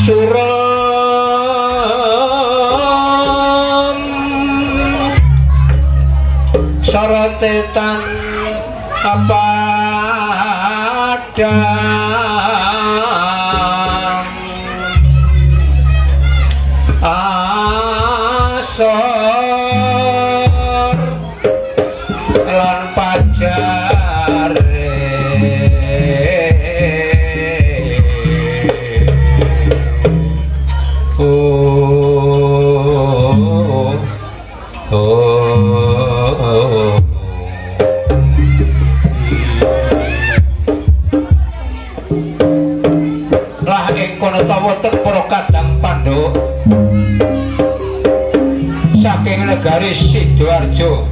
Suram sorote tan padang asor lan pajare. Oh, oh, oh. Lah ing kono ta wonten para kadang Pandhawa saking negari Sidoarjo.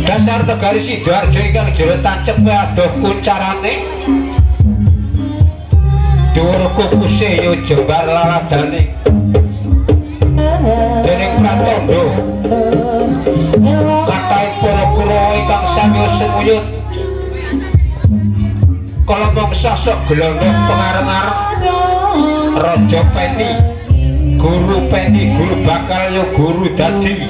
Dasar negari Sidoarjo ingkang jero tancep adoh kuncarane, dhuwur kukuse ya jembar laladane. Dening Pratandha kathahing para Kurawa ingkang sami sumuyut kala mangsa sok glondong pengareng-areng Raja Peni, Guru Peni, Guru bakal ya guru dadi.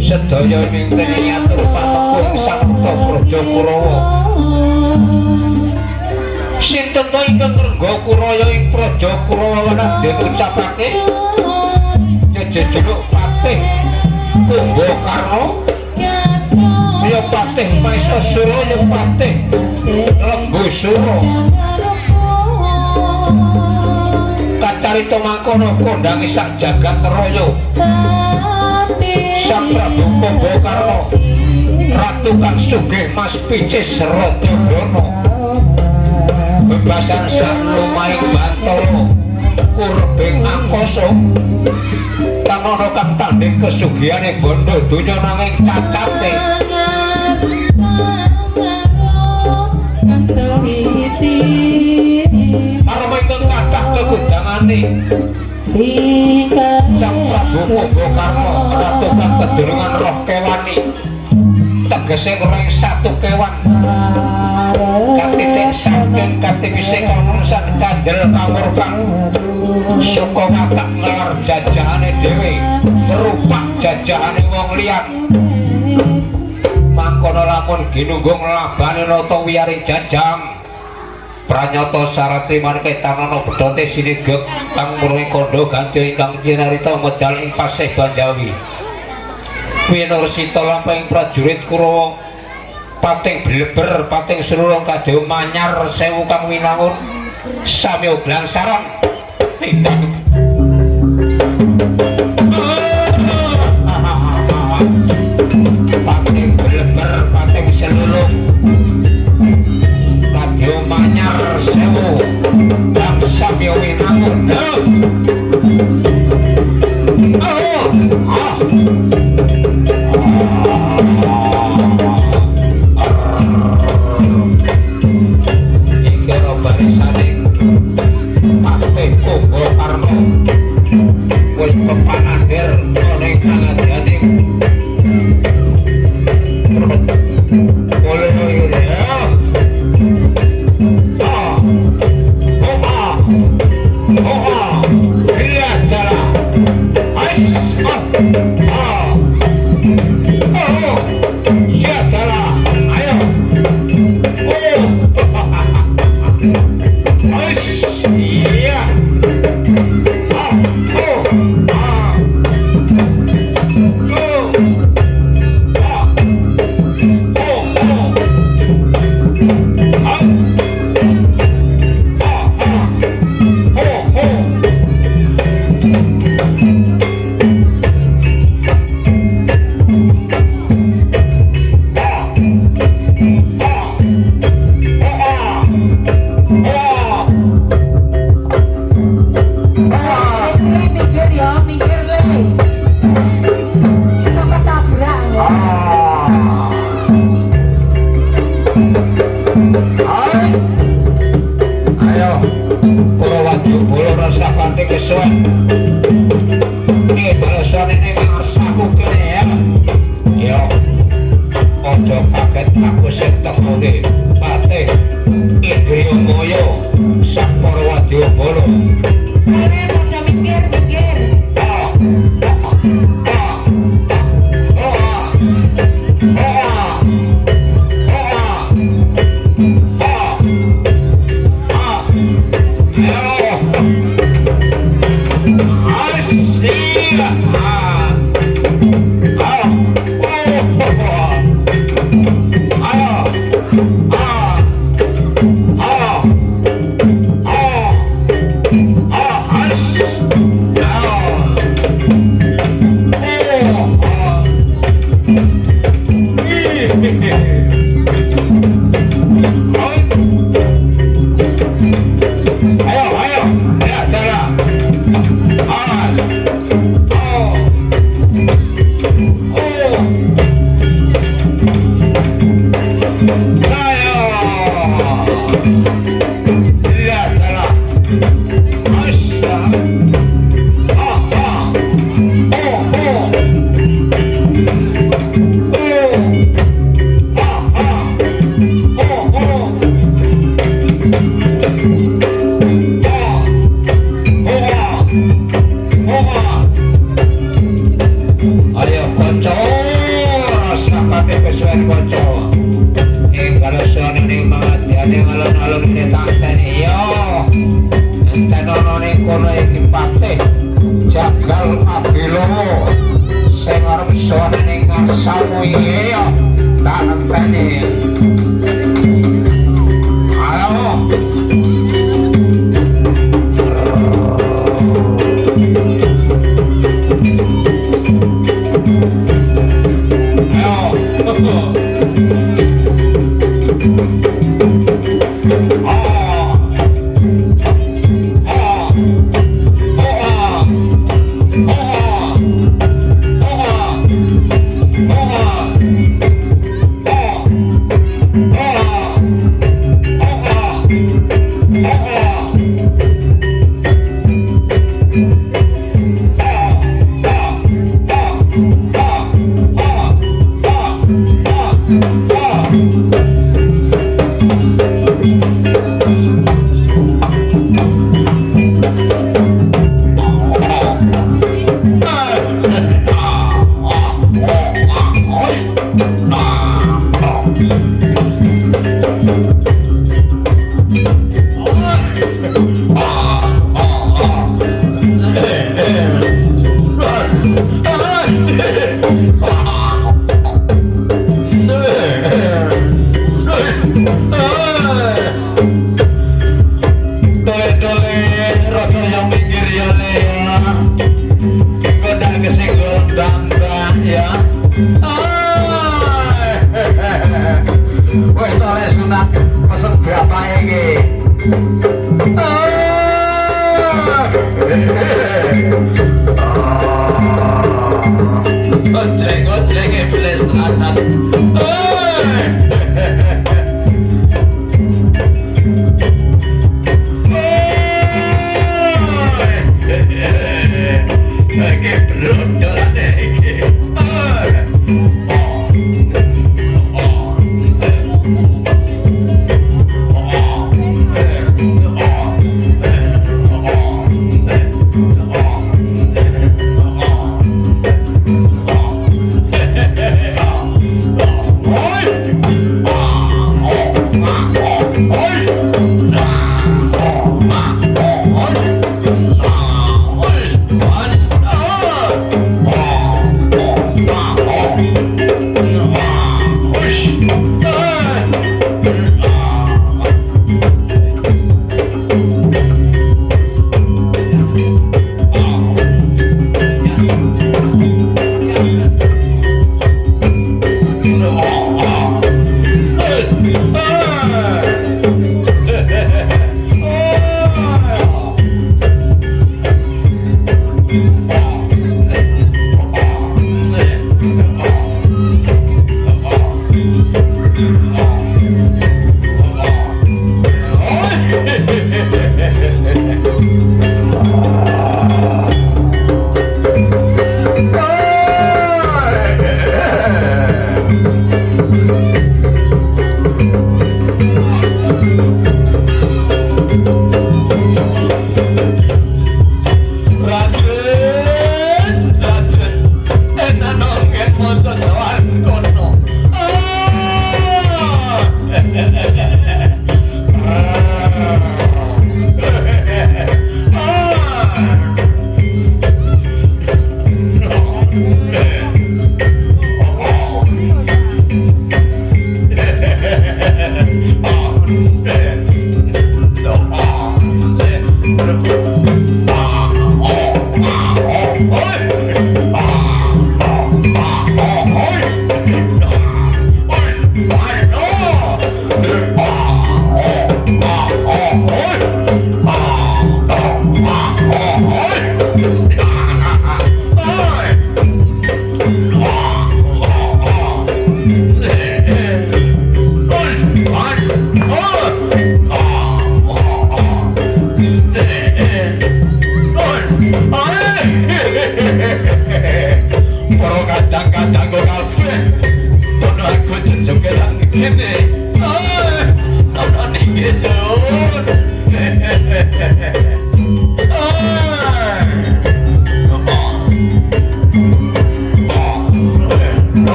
Sedaya mingkene nyatur patekung sakutha Praja Kurawa. Sinten to ingkang ngrengga Kuraya ing Praja Kurawa wenang den ucapake ya jejuluk Patih Kumbakarna, ya Patih Maesasura, ya Patih Lembusura. Kacarita mangkono kondhange sak jagat raya. Sang Prabu Kumbakarna, ratu kang sugih mas picis Raja Brana, bebasan sak lumahing Bantala kurbing angkasa, tan ana kang tandhing kesugihane bandha donya nanging cacate. Parama ingkang kathah kekudangane Sang Prabu Kumbakarna, ratu kang kedurungan roh kewani, tegese ora ing satu kewan katitik saking katiwise kamunusan kandel kawurkan suka watak ngelar jajahane dhewe merupak jajahane wong liyan. Mangkono lamun ginunggung labane nata wiyaring jajang pranyata sarati marketanana bedhote sinegek kang muruhe kandha ganti ingkang cinarita medal ing pasih Banjawi. Winursita lampahing prajurit Kurawa pating bleber pating seluruh kadewa manyar sewu kang winangun samya glangsaran tindak. Pating bleber pating seluruh kadewa manyar sewu kang samya winangun. Oh, oh. Iki ana barisane Patih Kumbakarna wis pepanandher ana ing kangadane oleh ya. Ah. Oh ah. Oh ah. Iya dalah. Ais. Ah. Ah. Oh. Siap dalah. Ayo. Oh. Ais. Iya. Ah. Oh. Ah. Oh. Ah. Oh. Aku sing tekoke Patih Indriyamaya sak para wadyabala. Ayo padha mikir mikir. Ah, ah, ah, ah, ah, ah, ah, ah. Ayo. Asik. Ah. Ah. Oh. Ayo. Ah. Ah. Ah. Ah. As. Ah. Oh. Ah. Ih. Ayo, ayo. Ya, jalan. Ah. Oh. Oh. Ayo. Ya, jalan. Asya. Ah, ah. Oh, oh. Oh. Ah, ah. Oh, oh. Ah. Oh, ah. Oh, ah. Ayo kanca, rasakane kesuwen kanca. Ing kalesane ning mangadyane alun-alun iki tak enteni iya. Enten ana ning kono iki Patih Jagal Abilowo sing arep sowan ning ngarsamu iya. Tak enteni. Ayo. Ayo. Ah. Ah. Ah. Ah. Ah. Ah. Ah. Ah. Ah. Ah. Ah. Dole-dole rada yang minggir ya le ya. Engko ndak kesenggol mbak ya. Wis to lek sunat pesen bapake iki. Ojreng-ojreng iblis lanat. Iki brondolane iki.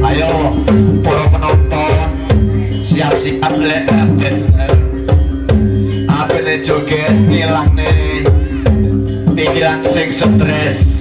Ayo para penonton siap-siap lek apene joget ngilangne pikiran sing stres.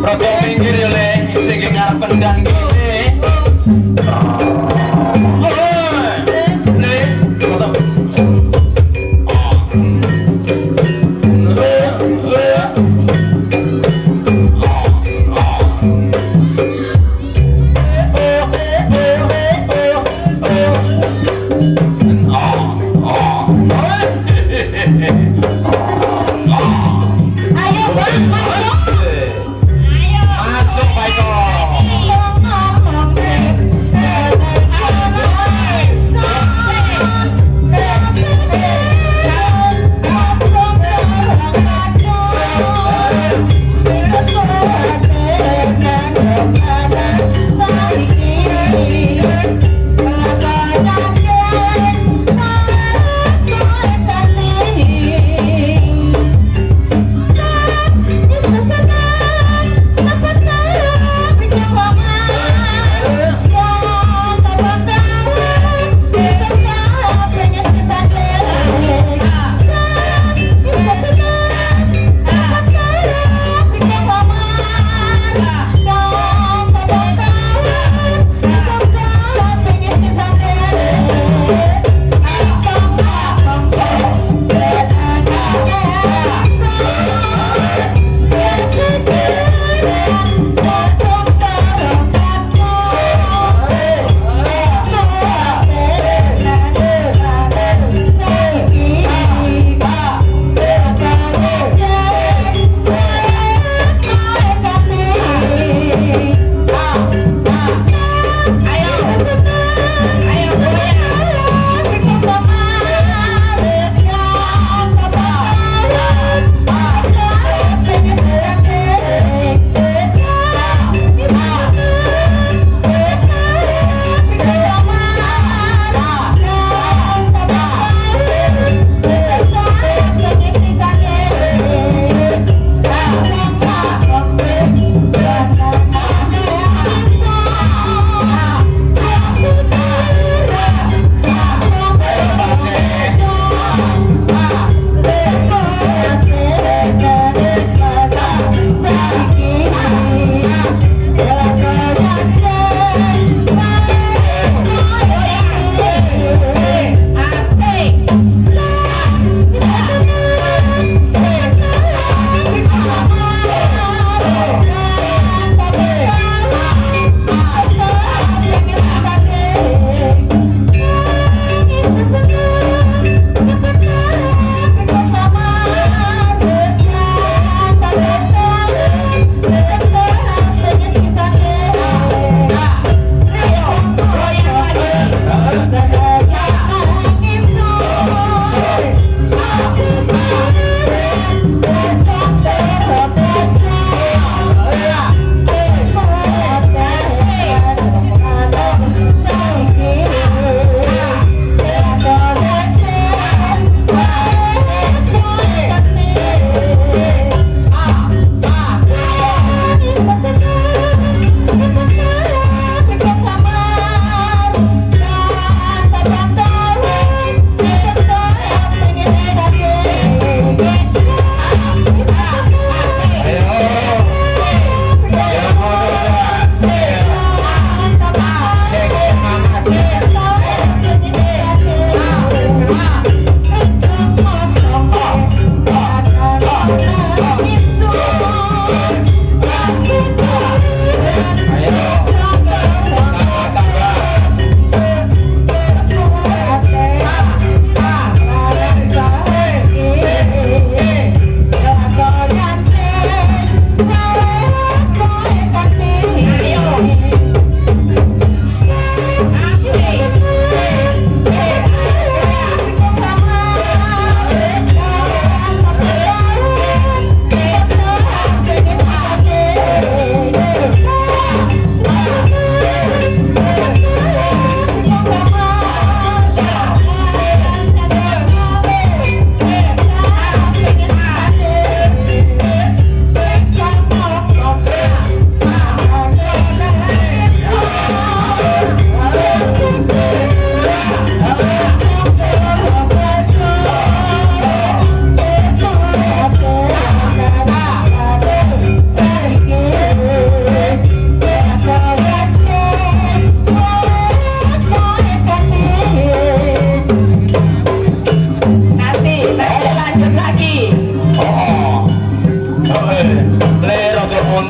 Rada minggir ya le, sing ngarep kendang kene. Le, rada. Ayo, Bang, masuk. Ayo. Masuk Pak Eko.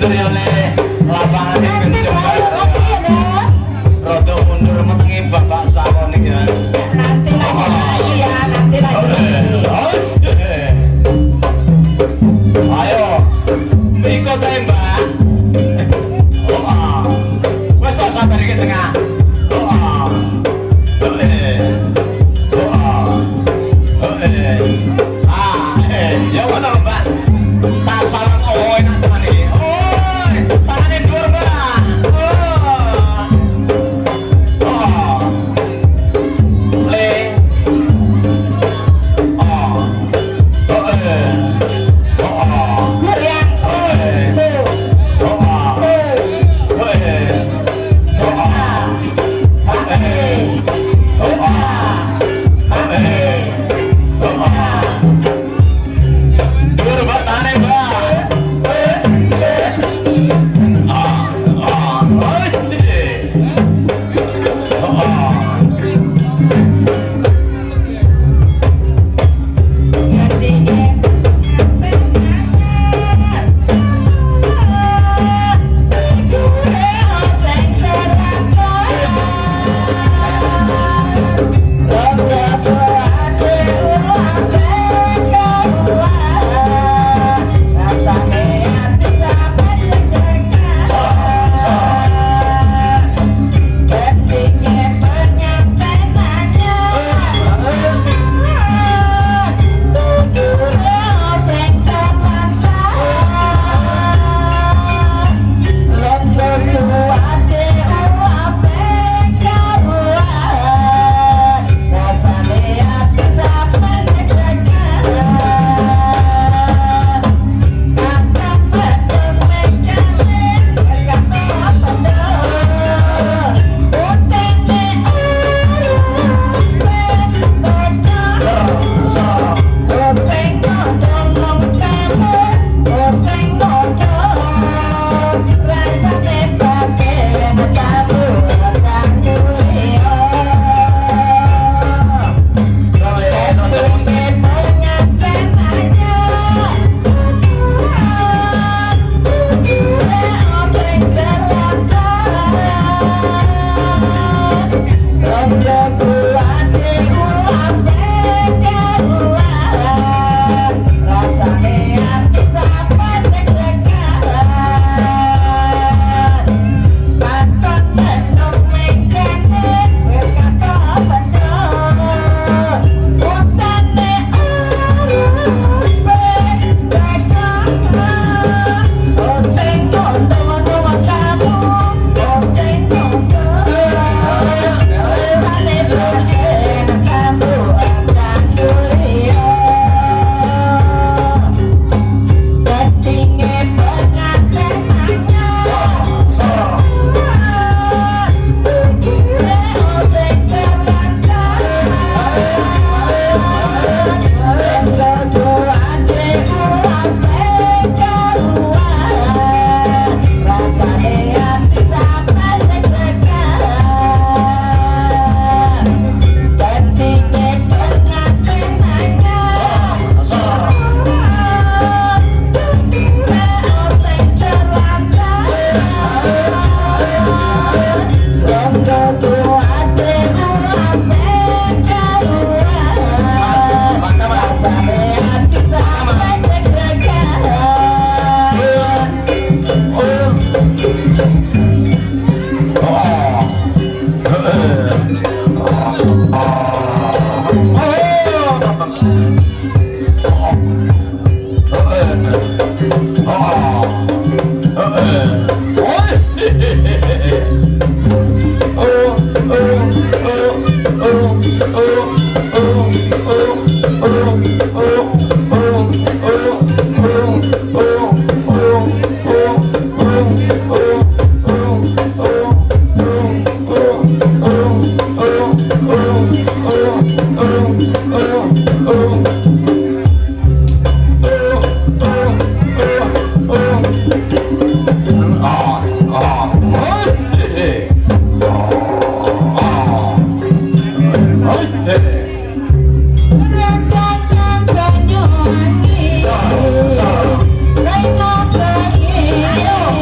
Mundur ya le, lapangane kenceng. Rada mundur metengi Bapak Sawon iki ya. Nanti lanjut lagi ya, nanti lanjut lagi. Ayo, ikut ae, Mbak. Oh, ah. Wes tok sampe iki tengah. Oh, ah. Oh, eh. Oh, ah. Oh, eh. Ah, eh. Ya ngono, Mbak. Tak sarang oh enak teman iki. Oh, tangane dhuwur, Mbak. Oh. Oh. Le. Oh. Oh, eh. Oh, ah. Yang tuh. Oh, ah. Oh, eh. Oh, ah. Oh, eh. Oh, ah. Oh, eh. Oh, ah. Dhuwur, Mbak, tangane, Mbak. Eh, eh. Ah, ah. Oh, eh. Oh, ah. Ayo.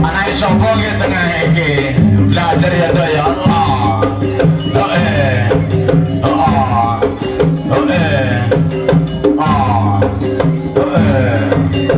Anake sapa ki tengah iki? Belajar ya to ya. Heeh. Heeh. Heeh. Heeh. Heeh.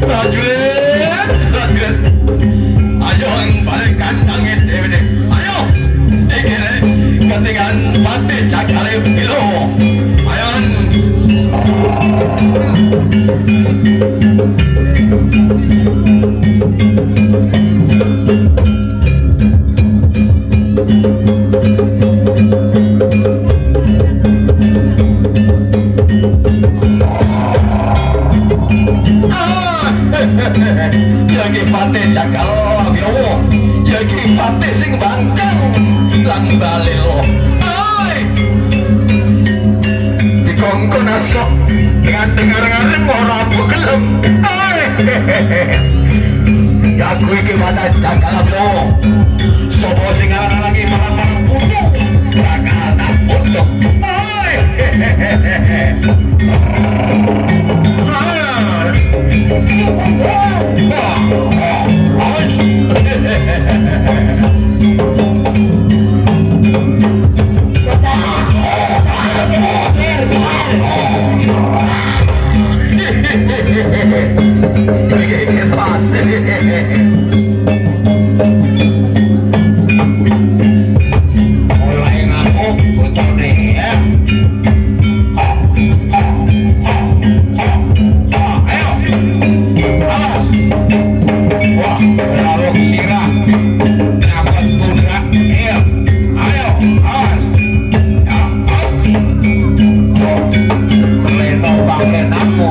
Prajurit, prajurit, ayo balik kandange dhewe. Ketinggalan pati cakale bilo. Ayon. Ya iki pati cakal bilo. Ya iki pati sing bangkang lan balelo. Ai. Dikongkon asok dengan dengar-dengar ora gelem. Ai. Ya aku iki mata cakal bilo. Sopo sing ngalang-alangi marang putu bakal tak putuk. Ai. Mulai ngamuk bocone ya. Ayo. Awas. Wah, lawak sirah. Nyabot pundak. Ayo. Ayo, awas. Ya, up. Oh. Leno panglenamu.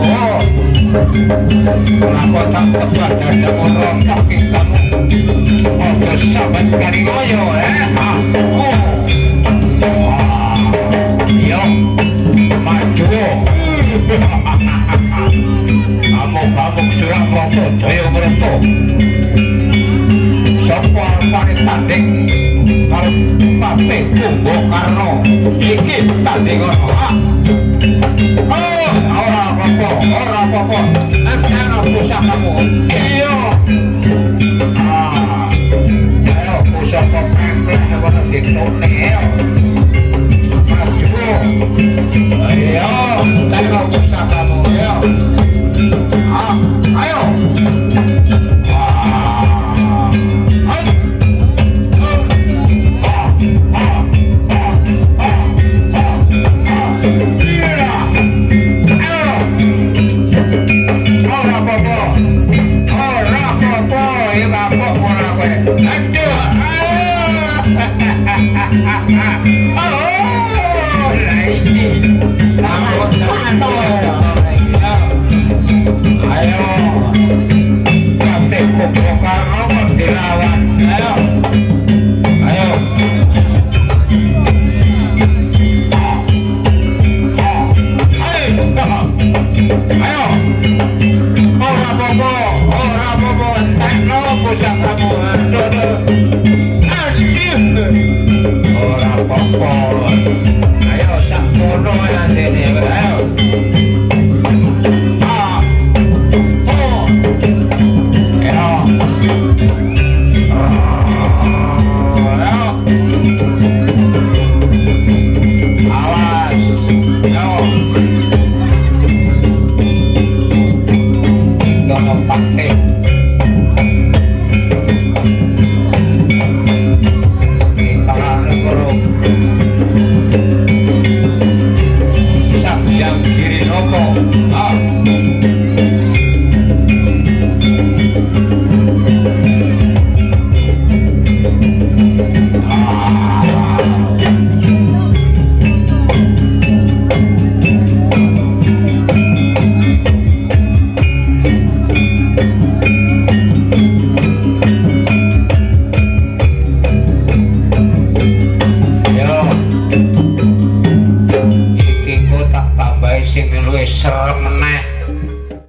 Lakon tak tebar dadamu rontok kamu. Ojo sambat kari ngoyo eh. Ah. Oh. Wah. Yo. Maju. Amuk-amuk Surakarta Jaya Mrata. Sapa arepane tanding karo Patih Kumbakarna? Iki tanding ana. Ah. Oh, ora apa-apa, ora apa-apa. Enteno pusakamu. Iya. Ah. Ayo pusaka pempek ana ditone. Ayo. Maju. Ayo, enteno pusakamu. Ayo. Ah, ayo. Ah. Ayo. Ah, ah, ah, ah, ah, ah. Iya. Ayo. Ora apa-apa. Ora apa-apa, ya apa ora kowe. Aduh. Ah. Oh, lah iki. Ayo. Patih Kumbakarna kok dilawan. Ayo. Ayo. Ayo. Ora apa-apa, ora apa-apa. Entekno pusakamu. Aduh. Anjir. Ora apa-apa.